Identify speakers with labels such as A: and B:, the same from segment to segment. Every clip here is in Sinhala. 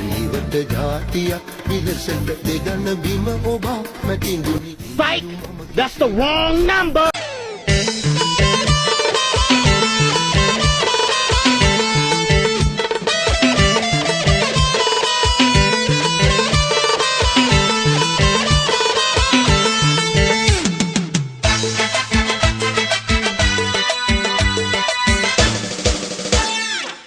A: නිවට ජාතියක් විලසට දෙගන බිම ඔබා මැටිඳුනි.
B: Psych! That's the wrong number!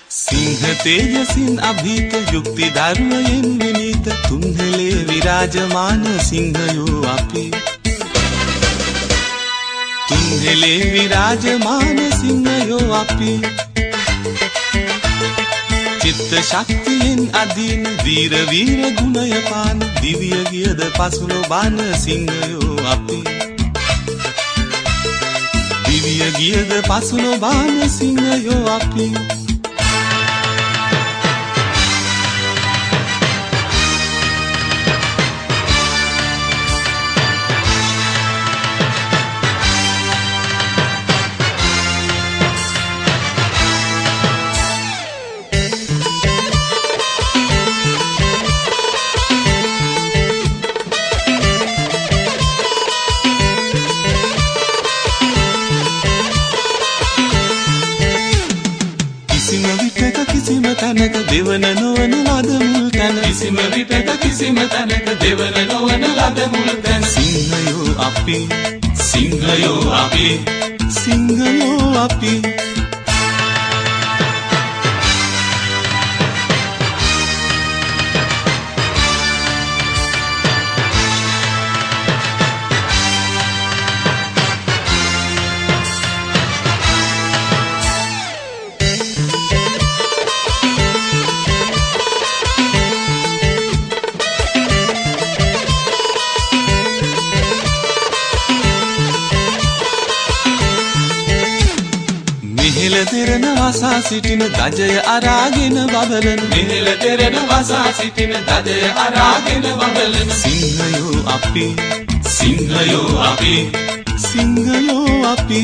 C: සිංහ තේජසින් අභීත, යුක්ති ධර්මයෙන් විනීත, තුන්හෙලේ විරාජමාන සිංහයෝ අපි. තුන්හෙලේ විරාජමාන සිංහයෝ අපි. චිත්ත ශක්තියෙන් අදීන, වීර වීර ගුණය පාන, දිවිය ගියද පසු නොබාන සිංහයෝ අපි. දිවිය ගියද පසු නොබාන සිංහයෝ අපි. කිසිම විටක කිසිම තැනක දෙවන නොවන ලද මුල් තැන. කිසිම විටක කිසිම තැනක දෙවන නොවන ලද මුල් තැන. සිංහයෝ අපි, සිංහයෝ අපි, සිංහයෝ අපි. මෙහෙල දෙරණ වසා සිටින දජය අරාගෙන බබලන. මෙහෙල දෙරණ වසා සිටින දජය අරාගෙන බබලන සිංහයෝ අපි, සිංහයෝ අපි, සිංහයෝ අපි.